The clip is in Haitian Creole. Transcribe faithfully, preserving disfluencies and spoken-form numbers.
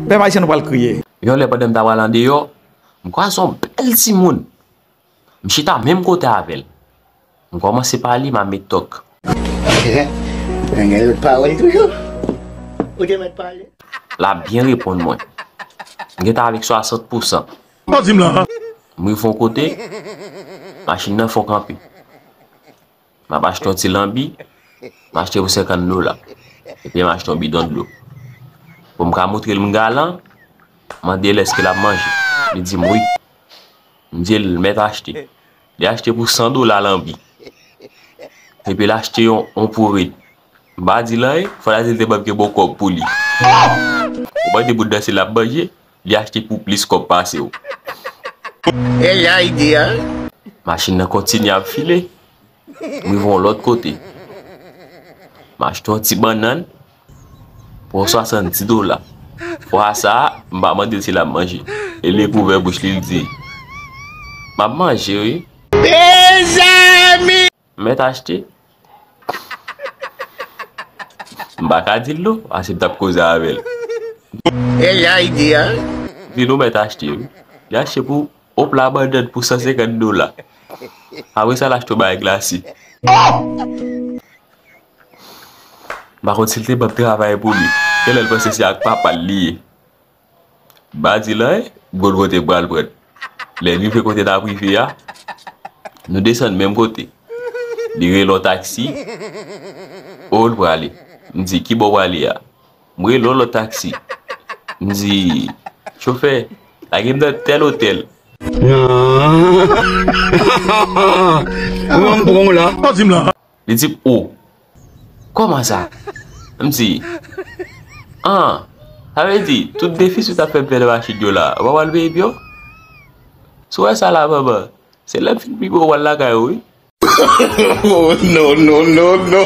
Pèp ayisyen, nou pral kriye. Yon lè, pandan m ta pral andeyò, m kwaze yon bèl timoun. M chita menm kote avè l. M kòmanse pale, m a met tòk. Nèg gen lòt pawòl toujou. Ou te mèt pale. L ap byen reponn mwen. M gentan avèk swasant pousan. Pa di m la. M rive yon kote, machin nan fè yon kanpe. M ap achte yon ti lanbi, m achte pou senkant dola. Epi m achte yon bidon dlo. Pou m ka montre l m galan, m mande l èske l ap manje. Li di m wi. M di l mèt achte. Li achte pou san dola lanbi. Epi l achte yon, yon poure. M pa di l anyen, fò l a di l te ban m gen bon kòb pou li. Ou pa di bout dan se l ap manje, li achte pou plis kòb pase w. E la ide a. Machin nan kontinye ap file. M rive yon lòt kote. M achte yon ti bannann pou yon swasanndis dola. Fwa sa a, m pa mande l si l ap manje. E li ouvè bouch li, li di, m ap manje wi. Mezanmi! M mèt achte. M pa ka di l non, paske m t ap koze avè l. E la ide a. Vin ou mèt achte wi. Li achte pou yon pla bannann pou san senkant dola. Apre sa, l achte yon bagay glase. M pa konn si l te ban m travay pou li. Genlè l panse se ak papa l li ye. M pa di l anyen, m konn kote m pral pran l. Lè n rive kote n ap rive a, nou desann menm kote. Li rele yon taksi. O, l prale. M di, ki bò w prale a? M rele yon lòt taksi. M di, chofè, lage m nan tèl otèl. Ou menm pran w la. Pa di m la. Li di m, o, kòman sa? M di, an, sa vle di, tout defis ou t ap fè m fè nan machin yo la, w pa pral peye byen? Si w wè sa la, manman, se lè m fin pi gwo w al lakay ou wi. Oh, no, no, no, no.